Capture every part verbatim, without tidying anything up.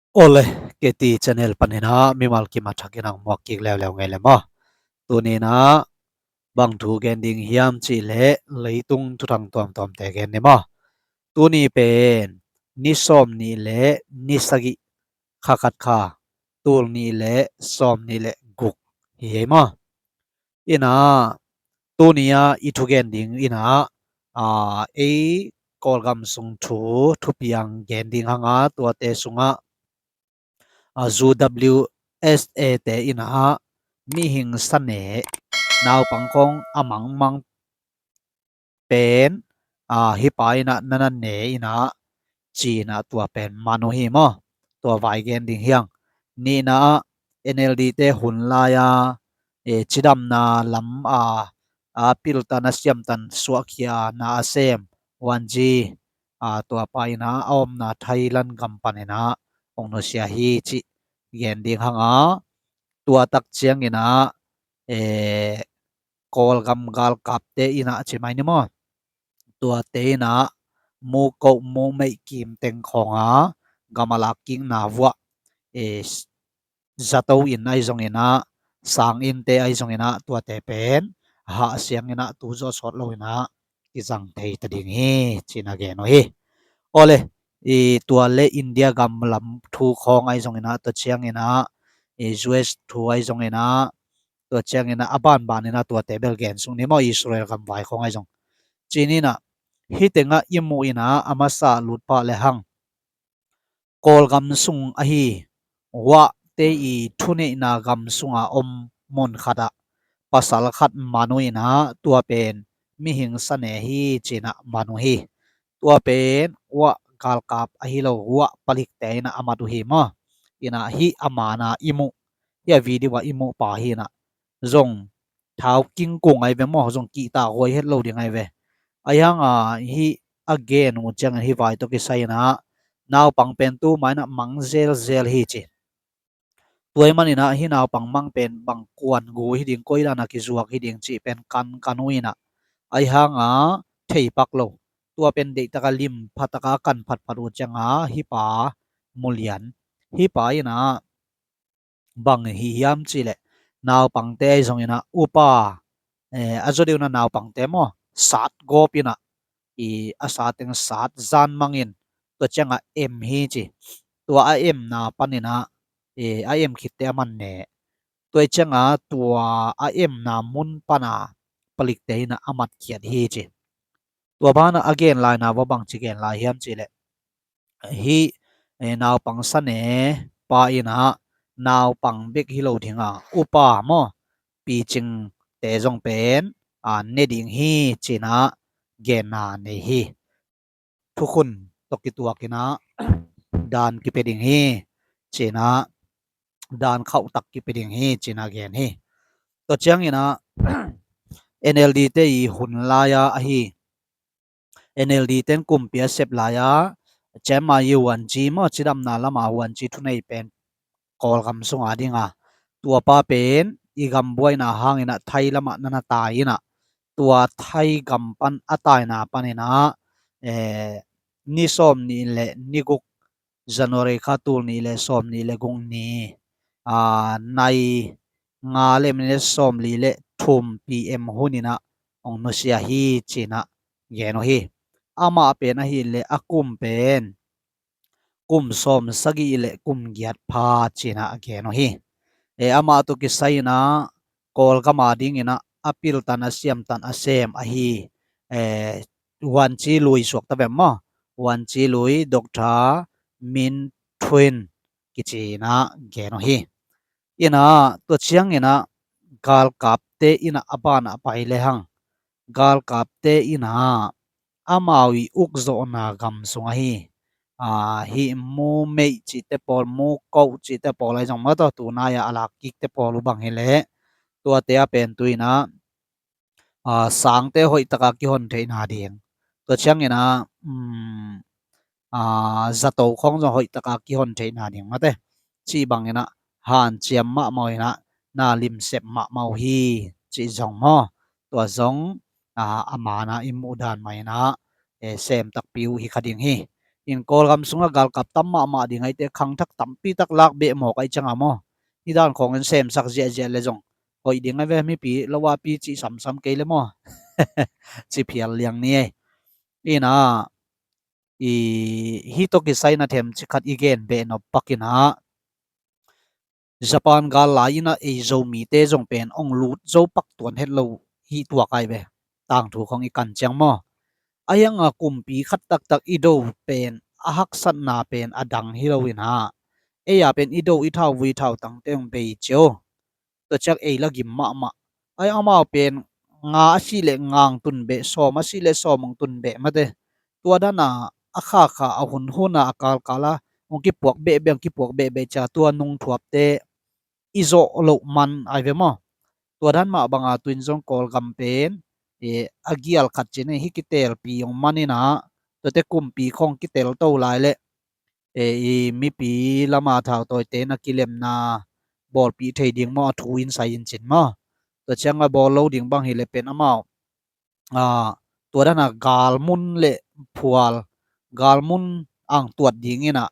Awle, K T channel panin ah mimal kim a thakin ang muak kik leuleu ngei le maw. Tuni in ah bang thu gen ding hiam cih leh leitung thuthang tuamtuamte gen ni maw. Tuni pen ni sawm nih le ni sagih, kha khat kha, tul nih le sawm nih le guk hi ei maw. In ah tuni a i thugen ding in ah, aa, ei Kawlgam sung thu thupiang gen ding hang a, tuate sungah a, U W S A te in ah mihing sa ne, naupang khawng a mangmang pen, aa, hih pa in ah na na ne in ah ci in ah tua pen man uh hi maw. Tua vai gen ding hi hang. Nihna ah N L D te hun lai a, e, cidamna lam a, a piltan a siamtan suahkhia na a sem Wanji, a, tua pa in ah a omna Thailand gam panin ah hong nusia hi cih gen ding hang a, tua tak ciangin ah, e, Kawlgam galkapte in ah ci mai ni maw. Tuate in ah mukoh mumeih kim teng khawng a gam a lakkikna vuah, e, zato in ahi zongin ah, sang innte ahi zongin ah, tuate pen hah siangin ah tu zawh sawt lo in ah kizang thei ta ding hi ci in ah gen uh hi. Awle, i tua le India gam lam thu khawng ahi zongin ah, tua ciangin ah, i U S thu ahi zongin ah, tua ciangin ah a banban in ah tuate bel gen suk ni maw, Israel gam vai khawng ahi zong. Ci ni in ah, hih tengah i muh in ah a masa lut pah le hang. Kawlgam sung ahi, Wahte i thuneihna gam sunga om mun khatah pasal khat man uh in ah tua pen mihing sa ne hi ci in ah man uh hi. Tua pen Wah galkap ahi lo, Wah palikte in ah a mat uh hi maw. In ah hih a man a i muh, hih a video ah i muh pa hi in ah zong thau kingkung ahi ve maw, zong kihtak huai het lo ding ahi ve. Ahi hang a hih a gen uh ciangin hih vai tawh kisai in ah naupang pen tu mai in ah mang zelzel hi ci. Tua ahih manin ah hih naupang mang pen bang kuan gu hi ding, koi dan a kizuak hi ding cih pen kankan uh in ah, ahi hang a thei pak lo. Tua pen deihtak a lim phatak a kan phatphat uh ciang a hih pa mu lian. Hih pa in ah bang hi hiam cih leh naupangte ahi zongin ah upa, eh, a zaw deuh in ah naupangte maw, sat gawp in ah, i a sa teng sat zan mang in, tua ciang a em hi ci. Tua a emna panin ah, eh, a em khitte a man ne. Tua ciang a tua a emna mun pan a palikte in ah a matkhiat hi ci. Tua ban ah a gen laina va bangci gen lai hiam cih leh, hih, eh, naupang sa ne pa in ah naupang bek hi lo ding a, upa maw, picingte zong pen, a, ne ding hi ci in ah genna nei hi. Thukhun tawh kituak in ah dan kipia ding hi ci in ah, dan khauhtak kipia ding hi ci in ah gen hi. Tua ciangin ah N L D te i hun lai a ahi, N L D ten kumpi a sep lai a, ciamah i huanci maw, cidamna lam a huanci thunei pen Kawlgam sung a ding a, tua pa pen i gam buaina hangin ah Thai lam ah na na tai in ah, tua Thai gam pan a taina panin ah, eh, ni sawm nih le ni guk, January kha tul nih le sawm nih le guk ni, a, nai nga le minit sawm li le thum P M hun in ah hong nusia hi ci in ah gen uh hi. Amah pen ahih leh a kum pen kum sawm sagih le kum giat pha ci in ah gen uh hi. E, amah tawh kisai in ah Kawlgam a dingin ah a piltan a siamtan a sem ahi, eh, huanci lui suak ta vem maw, huanci lui Doctor Min Thuin kici in ah gen uh hi. In ah tua ciangin ah galkapte in ah a ban ah pai le hang, galkapte in ah amau i ukzawhna gam sung ahi, a, hih mumeih cihte pawl, mukoh cihte pawl ahi zong maw, tua tunai a a lakkikte pawl uh bang hi leh tuate a pen tu in ah, a, sangte hoih taka kihon theihna ding, tua ciangin ah, um, a, zato khawng zong hoih taka kihon theihna ding mate, cih bangin ah hanciam mahmah uh in ah na limsep mahmah uh hi cih zong maw, tua zong, a, a man a i muh dan mah in ah, e, sem takpi uh hi kha ding hi. In Kawlgam sungah galkap tam mahmah ding ahih teh khangthak tampi tak lak beh mawk ahih ciangah maw, hih dan khawngin semsak ziahziah le zong hoih ding a ve, mipi lo a pi cih samsam kei le maw. Ci phial liang ni ei. Inah, i, hih tawh kisai na themcik khat i gen beh nop pak inah, Japan gal lai inah ei Zomite zong pen ong lut zo pak tuan het lo hih tuak ai ve. Tangthu khong i kan ciang maw, a hiangah kumpi khat taktak i do pen a haksatna pen a dang hi lo inah, ei a pen i do i thauvui thautangte ong bei cio. Tua ciang ei la gim mahmah. Ai amau pen nga a sih leh nga ong tun beh, sawm a sih leh sawm ong tun beh mate. Tua dana a khakha a hunhuna a kalkala ong kipuak behbeh ong kipuak behbeh cia tua nungthuapte i zawh loh man ai ve maw. Tua dan mah banga tuin zong Kawlgam pen, e, a gial khat cin hih kitelpi ong man inah, tuate kumpi khong kitel to lai leh, e, i mipi lama thautawite na kilemna bawlpih thei ding maw, a thu in sai in cin maw. Tua cianga bawl lo ding bang hileh pen amau, a, tua dana galmun le phual, galmun ang tuat ding inah,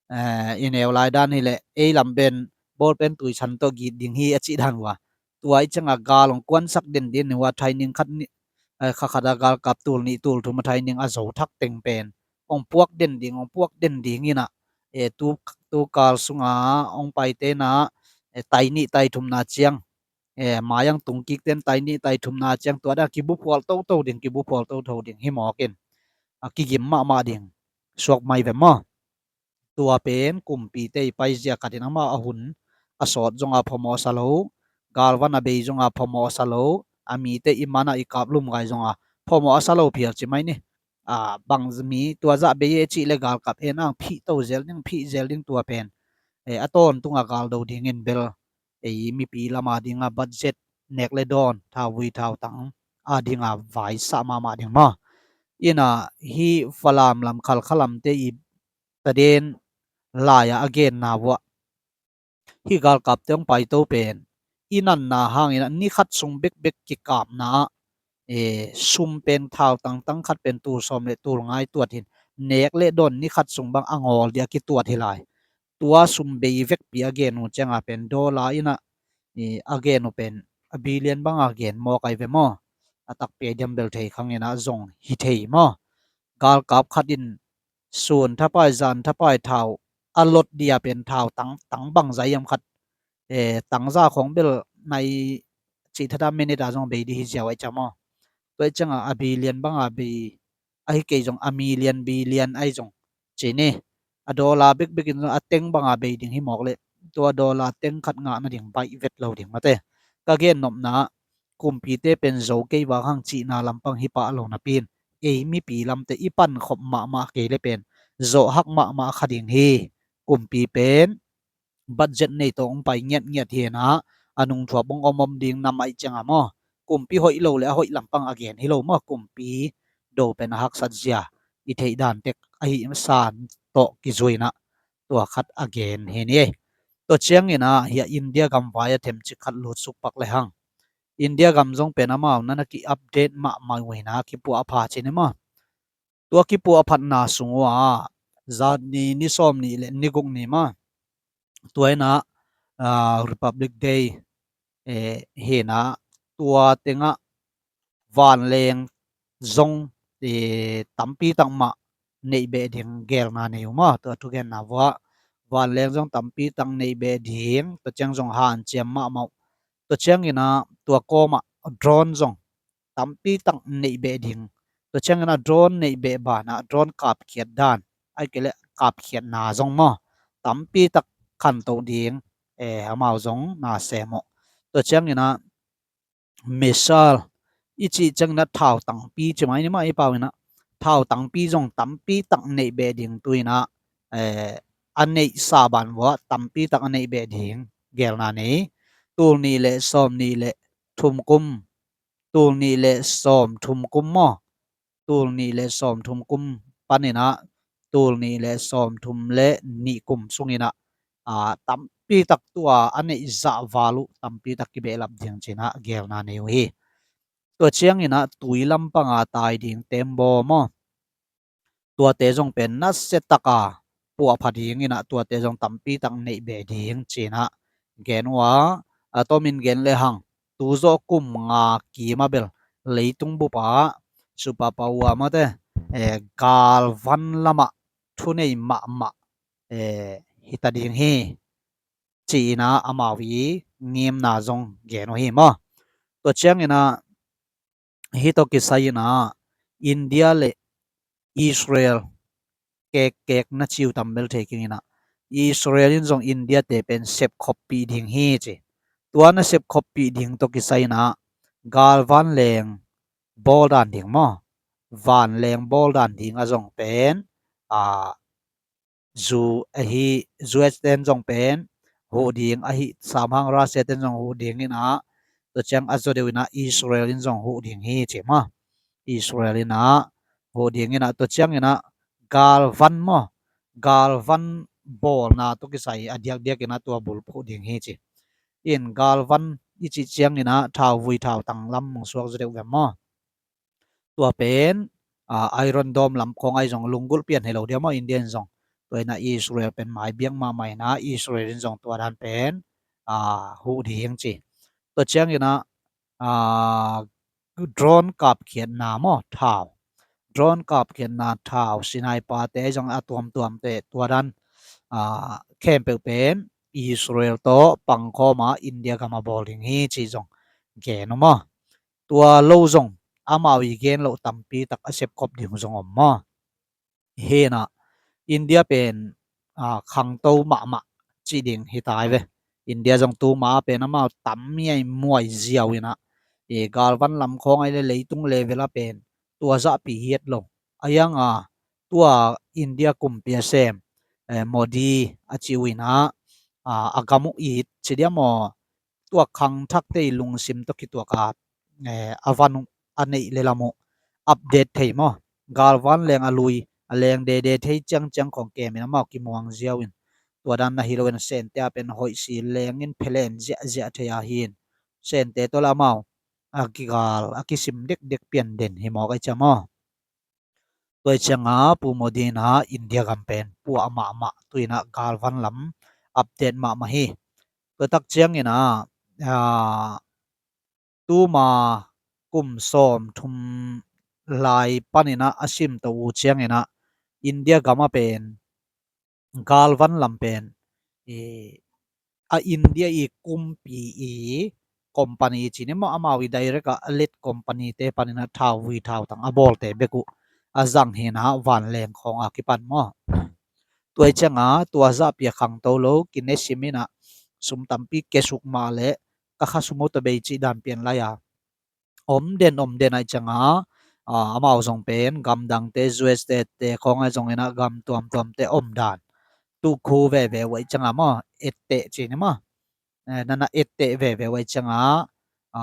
e, i neu lai dan hileh ei lam pen bawl pen tuisan tawh git ding hi a cih dan uh a. Tua i cianga gal ong kuansak den ding ni uh a, thaining khat ni, e, kha khat a galkap tul nih tul thum a thaining a zo thak teng pen ong puak den ding, ong puak den ding inah, e, tu, tu kal sunga ong paite na, e, tai nih tai thumna ciang, e, mai ang tung kik ten tai nih tai thumna ciang tua dan kibuphual toto ding, kibuphual toto ding hi mawk in, a, kigim mahmah ding suak mai ve maw. Tua pen kumpite i paizia khat in amah a hun a sawt zonga phamawh a sa lo, galvan a bei zonga phamawh a sa lo, a mite i mana i kaplum ngai zonga phamawh a sa lo phial ci mai ni. A, bang mi tua zah bei e cih le galkap e nang phih to zel ding, phih zel ding tua pen, e, a tawntunga galdo dingin bel, ei mipi lama dinga budget nek le dawn, thauvui thautang a dinga vaisah mahmah ding maw. Inah hih Falam lam, Khalkha lamte i taden lai-a a genna vuah, hih galkapte hong paito pen i natna hangin ah ni khat sung bekbek kikapna ah, e, sum pen thautang tang khat pen tul sawm le tul nga i tuat hi in, nek le dawn ni khat sung bang a ngawl dih a kituat hi lai. Tua sum bei vekpi a gen uh cianga pen dollar inah, e, a gen uh pen a billion banga gen mawk ai ve maw. A takpi a diam bel thei khang inah zong hi thei maw. Galkap khat in sun thapai, zan thapai thau a lot dih a pen thautang, tang bangzah hiam khat, e, tangzah khong bel nai cih thata minute a zong bei dih hi ziau ai ciang maw. Tua i cianga a billion banga bei, ahi kei zong a million, billion ahi zong ci ni. A dollar bekbek in zong a teng banga bei ding hi mawk leh tua dollar teng khat ngah nading baih vet lo ding mate. Ka gen nopna ah kumpite pen zo kei vak hang cihna lampang hi pah lo napi in, ei mipi lamte i pankhop mahmah kei le pen zawh hak mahmah kha ding hi. Kumpi pen budget nei tawh hong pai ngiatngiat hi inah, a nungthuap hong om om ding nam aih cianga maw. Kumpi hoih lo le a hoih lampang a gen hi lo maw. Kumpi do pen a haksat zia i theih dan tek ahi san tawh kizui inah tua khat a gen hi ni ei. Tua ciang inah hia India gam vai a themcik khat lutsuk pak le hang. India gam zong pen amau nana ki-update mahmah uh inah kipuah a pha ci ni maw. Tua kipuah a phatna sung uh ah zan ni, ni sawm nih le ni guk ni maw. Tua inah, a, Republic Day, e, hi inah tua tengah vanleng zong, e, tampi tak mah neih beh ding gelna nei uh maw. Tua thugenna vuah vanleng zong tampi tak neih beh ding, tua ciang zong hanciam mahmah uh. Tua ciang inah tua kawmah drone zong tampi tak neih beh ding. Tua ciang inah drone neih beh banah drone kapkhiat dan, ahi kei leh kapkhiatna zong maw, tampi tak khantoh ding, e, amau zong na sem uh. Tua ciang inah missile i cih ciang inah thautangpi ci mai ni mah i pau inah, thautangpi zong tampi tak neih beh ding tu inah, e, a neihsa ban vuah tampi tak a neih beh ding gelna nei. Tul nih le sawm nih le thum kum, tul nih le sawm thum kum maw. Tul nih le sawm thum kum pan inah tul nih le sawm thum le nih kum sung inah, a, tampi tak tua a neih zah val uh tampi tak kibehlap ding ci inah gelna nei uh hi. Tua ciang inah tui lampanga tai ding tembaw maw. tuate zong pen nasia taka puahpha ding inah tuate zong tampi tak neih beh ding ci-inah gen uh a, a tomin gen lehang tu zawh kum nga kim a bel leitung bup ah superpower mate, eh, galvan lamah thunei mahmah, eh, hita ding hi ci-inah amau i ngimna zong gen uh hi maw. Tua cianginah hih tawh kisai inah India le Israel kekkek na ci uh tam bel thei keng inah Israel in zong India te pen sepkhoppih ding hi ci. Tua na sepkhoppih ding tawh kisai inah galvan leng bawl dan ding maw, van leng bawl dan ding a zong pen, a, zu ahi, U S ten zong pen huh ding ahi, samhang Russia ten zong huh ding inah tua ciang a zaw deuh inah Israel in zong huh ding hi ci maw. Israel inah huh ding inah tua ciang inah galvan maw, galvan bawlna tawh kisai a diakdiak inah tua bulphuh ding hi ci. In galvan i cih ciang inah thauvui thautang lam hong suak zaw deuh ve maw. Tua pen, a, Iron Dome lam khawng ahi zong lunggulh pian hi lo dia maw India in zong. Tua inah Israel pen mai biak mahmah inah Israel in zong tua dan pen, a, huh ding ci. Tua ciang inah, a, drone kapkhiatna maw thau. Drone kapkhiatna thau, sniper te ahi zong a tuamtuamte tua dan, a, khempeuh pen Israel tawh pangkhawm a India gam a bawl ding hi ci zong gen uh maw. Tua lo zong amau i gen loh tampi tak a sepkhop ding zong om maw. Hi inah India pen, a, khangto mahmah cih ding hi ta hi ve. India zong tuma pen amau tam miaimuai ziau inah, e, galvan lam khawng ahi le leitung level a pen tua zahpi hiat lo. A iang a tua India kumpi a sem, e, Modi a ci uh inah, a, a gam uh it ci dia maw, tua khangthakte i lungsim tawh kituak a, eh, a van uh a neih le lam uh update thei maw. Galvan leng a lui a leng dede thei ciangciang khong kemin amau kimuang ziau in. Tua dan na hi lo in Sente a pen hoih si leng in phelen ziahziah thei a hi in. Sente tawh le amau a kigal a kisim dekdek pian den hi mawk ahi cia maw. Tua i cianga Pu Modi inah India gam pen puah mahmah tu inah galvan lam update mahmah hi. Tua tak ciang inah, a, tuma kum sawm thum lai pan inah a simto uh ciang inah India gam a pen galvan lam pen, i, a India i kumpi i company ci ni maw, amau i direct a let company te pan inah thauvui thautang a bawlte bek uh a zang hi inah vanleng khawng a kipan maw. Tua i cianga tua zahpi a khangto lo kine sim inah sum tampi kesuk mah le ka kha sum uh tawh bei cih dan pian lai a om den om den ahi cianga, a, amau zong pen gamdangte U S te khawng ahi zong inah gam tuamtuamte om dan tukhu veve uh ahi cianga maw, etteh ci ni maw. Eh, nana etteh veve uh ahi cianga, a,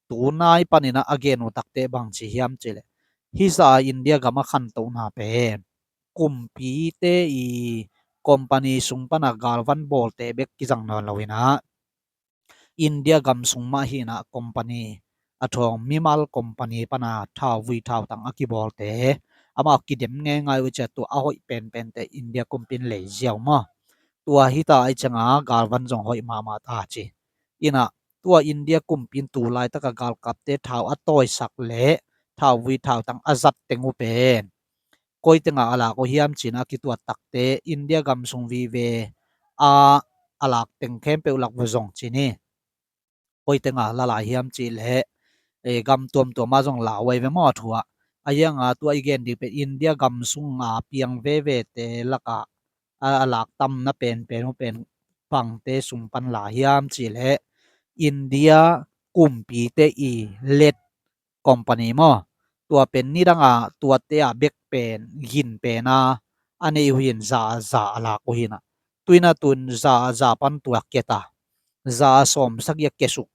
tunai pan inah a gen uh takte bang ci hiam cih leh hih zah a India gam a khantohna pen kumpite i company sung pana galvan bawlte bek kizang nawn lo inah India gam sung mah hi inah company a thawng mimal company pana thauvui thautang a kibawlte amau kidem ngeingai uh cia tua a hoih penpente India kumpi in lei ziau maw. Tua hi ta ahi cianga galvan zong hoih mahmah ta ci. Inah tua India kumpi in tu laitaka galkapte thau a tawisak le thauvui thautang a zat teng uh pen koi tenga a lak uh hiam ci inah a kituat takte India gam sung vive a a lak teng khempeuh lak uh zong ci ni. Koi tenga la lai hiam cih leh, eh, gam tuamtuam ah zong la uh ahi ve maw a thu ah. A ianga tua i gen ding pen India gam sunga piang vevete lakah a, a lak tamna penpen uh pen bangte sung pan la hiam cih leh India kumpite i let company maw. Tua pen nidanga tuate a bek pen gin pena a nei uh hi in za a za a lak uh hi inah. Tuina tun za a za pan tua kiata. Za a sawm sagih a kesuk.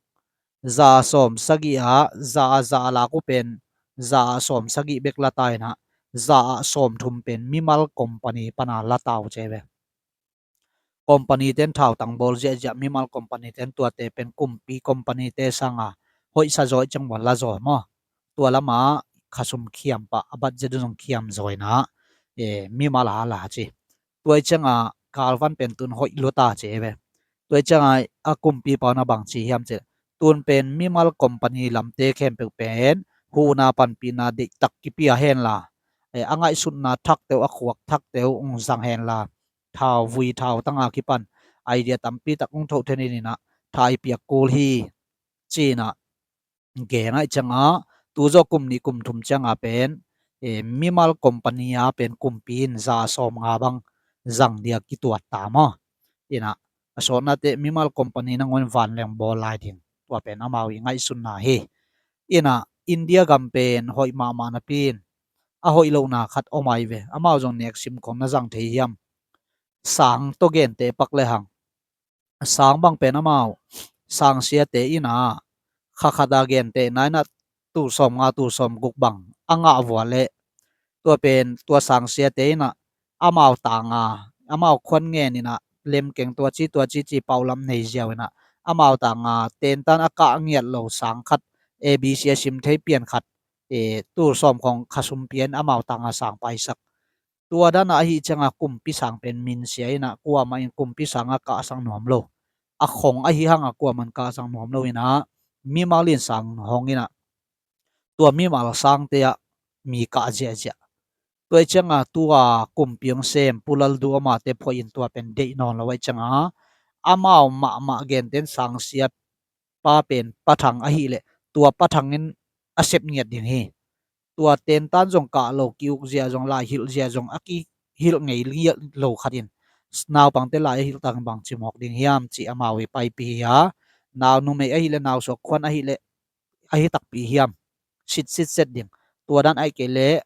Za a sawm sagih a za a za a lak uh pen za a sawm sagih bek lata inah. Za a sawm thum pen mimal company pana lata uh ci ve. Company ten thautang bawl ziahziah mimal company ten tuate pen kumpi company te sanga hoihsa zaw i ciang ua la zaw maw. Tua lama khasum khiam pah a budget zong khiam zaw inah. eh, mimal a la ci. Tua i cianga galvan pen tun hoih luta ci ve. Tua i cianga a kumpipa na bang ci hiam ci, tun pen mimal company lamte khempeuh pen huhna panpihna deihtak kipia henla, eh, a ngaihsutna thakte uh, a khuak thakte uh ung zang henla, thau vui thau tanga kipan idea tampi tak ung thoh thenin inah thai piak kul hi. Cinah gen aih cianga tu zaw kum nih kum thum cianga pen, eh, mimal company a pen kumpi in za sawm nga bang zang dia kituat ta maw. Inah a sawtnate mimal company nangawn vanleng bawl lai ding, tua pen amau i ngaihsutna hi. Inah India gam pen hoih mahmah napi in a hoih lohna khat om ai ve. Amau zong nek sim kong na zang thei hiam? Sang tawh gente pak le hang sang bang pen amau sangsiate inah khakhata gente na inah tul sawm nga tul sawm guk bang a ngah vua leh tua pen tua sangsiate inah amau tanga amau khuan ngen inah lemkeng tua ci tua ci ci paulam nei ziau inah amau tanga tentan a kah ngiat lo sang khat A B C a sim thei pian khat, eh, tul sawm khong khasum pian amau tanga sang paisak. Tua dana ahi cianga kumpi sang pen minsia inah kuamah in kumpi sanga kahsak nuam lo. A khong ahi hanga kuaman kahsak nuam lo inah mimal in sang hong inah tua mimal sangte ah mi kah ziahziah. Tua i cianga tua kumpi hong sem Pu Lalduhoma te phuah in tua pen deih nawn lo aih cianga amau mahmah genten sangsia pa pen pathang ahileh tua pathangin a sep ngiat ding hi. Tua tentan zong kah lo ki-uk zia zong lai hilh zia zong a kihilh ngei lo khatin naupangte lai a hilh tangin bang cimawk ding hiam ci amau i paipi hi a. Nau numei ahileh nau suak khuan ahileh ahi takpi hiam? Sitsitset ding. Tua dan aih kei leh,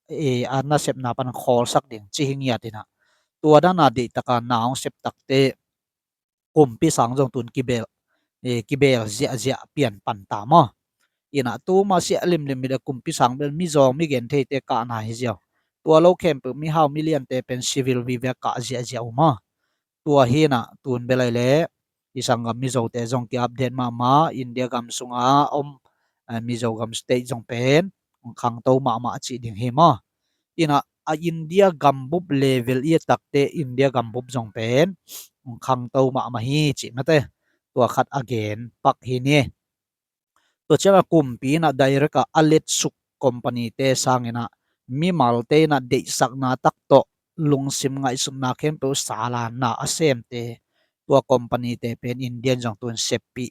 eh, a nasepna pan khawlsak ding ci hi ngiat inah tua dana deihtaka na hong sep takte kumpi sang zong tun kibel, eh, kibel ziahziah pian pan ta maw. Inah tuma siah limlim mite kumpi sang bel mizawng migen theite kahna hi ziau. Tua lo khempeuh mihau miliante pen civil vive kah ziahziah uh maw. Tua hinah tun belai le i sanggam Mizote zong ki-update mahmah, India gam sunga om, eh, Mizo gam state zong pen khangto mahmah cih ding hi maw. Inah a India gambup level i takte India gambup zong pen khangto mahmah hi cih mate. Tua khat a gen pak hi ni. Tua cianga kumpi inah direct a a letsuk company te sanginah mimalte inah deihsakna tak tawh lungsim ngaihsutna khempeuh salanna a semte tua company te pen Indian zong tun seppih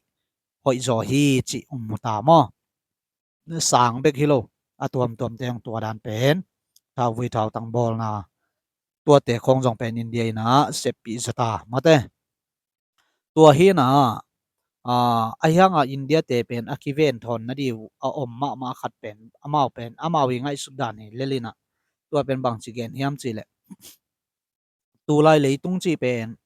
hoih zaw hi cih um mu ta maw. Sang bek hi lo, a tuamtuamte hong tua dan pen thauvui thautang bawlna tuate khong zong pen India inah seppih zata mate. Tua hinah, ah, a hianga India te pen a kiven thawn na diu a om mahmah khat pen amau pen amau i ngaihsut dan hi lelinah tua pen bangci gen hiam cihleh tulai leitung cih pen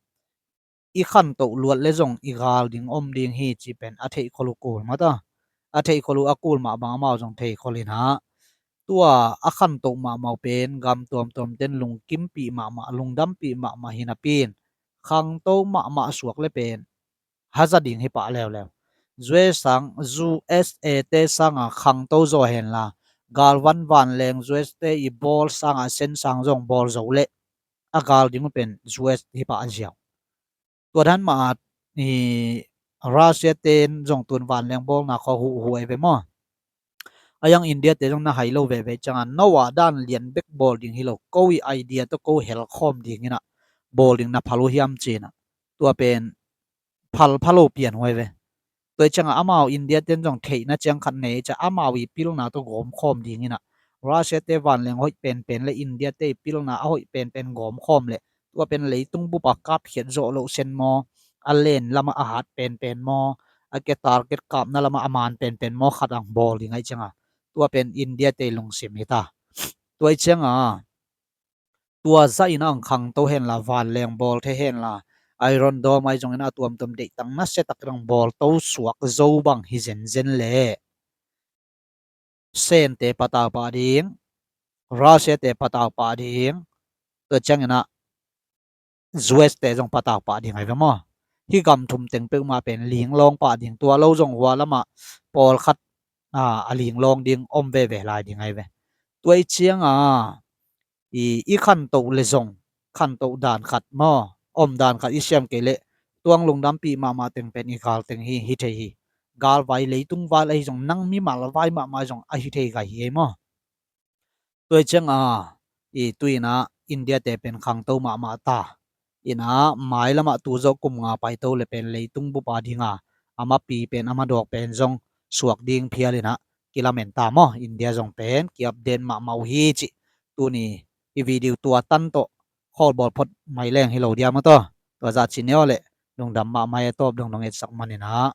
i khantoh luat le zong i gal ding om ding hi cih pen a theihkhol uh kul mata. A theihkhol uh a kul mah bang amau zong theihkhol inah tua a khantoh mahmah uh pen gam tuamtuamten lungkimpih mahmah lungdampih mahmah hi napi in khangto mahmah suak le pen haza ding hi pah leuleu. U S A sang, U S A te sanga khangto zaw henla galvan vanleng U S te i bawl sanga sen sang zong bawl zo leh a gal ding uh pen U S hi pah ziau. Tua dan mah a i Russia ten zong tun vanleng bawlna khaw huhhuh ai ve maw. A yang India te zong na hai lo veve cianga no a dan lian bek bawl ding hi lo, ko i idea tawh ko helkhawm ding inah bawl ding na phal uh hiam cinah tua pen phalphalo pian huai ve. Tua i cianga amau India ten zong theihna ciang khat nei ciah amau i pilna tawh gawmkhawm ding inah Russia te vanleng hoih penpen le India te i pilna a hoih penpen gawmkhawm leh tua pen leitung bupa kapkhiat zawh loh sen maw, a len lama a hat penpen maw, a ke target kapna lama a man penpen maw khat ang bawl ding aih cianga tua pen India te lungsim hi ta. Tua i cianga tua zah in ang khangto henla vanleng bawl thei henla Iron Dome ai zongin a tuamtuam deihtang nasia takin ang bawlto suak zo bang hi zenzen leh Sente patau pah ding, Russia te patau pah ding, tua cianginah U S te zong patau pah ding ai ve maw. Hih gam thum teng peuhmah pen linglawng pah ding, tua lo zong hua lamah pawlkhat a linglawng ding om veve lai ding ai ve. Tua i cianga i, i khantoh le zong khantoh dan khat maw, om dan khat i siam kei leh tuang lungdampih mahmah teng pen i gal teng hi, hi thei hi. Gal vai, leitung vai ahi zong, nang mimal vai mahmah zong ahi thei gai hi ei maw. Tua hi cianga i tu-in ah India te pen khangto mahmah ta. In ah mailamah tu zawh kum nga paito le pen leitung bup a dinga a mapi pen, a madawk pen zong suak ding phial in ah kilamen ta maw. India zong pen ki-update mahmah uh hi cih tuni i video tua tan tawh khawlbawl phot mai leng hi lo dia maw taw. Tua zah ci ni aw leh, lungdam mahmah e, tawp dong dong etsak man in ah.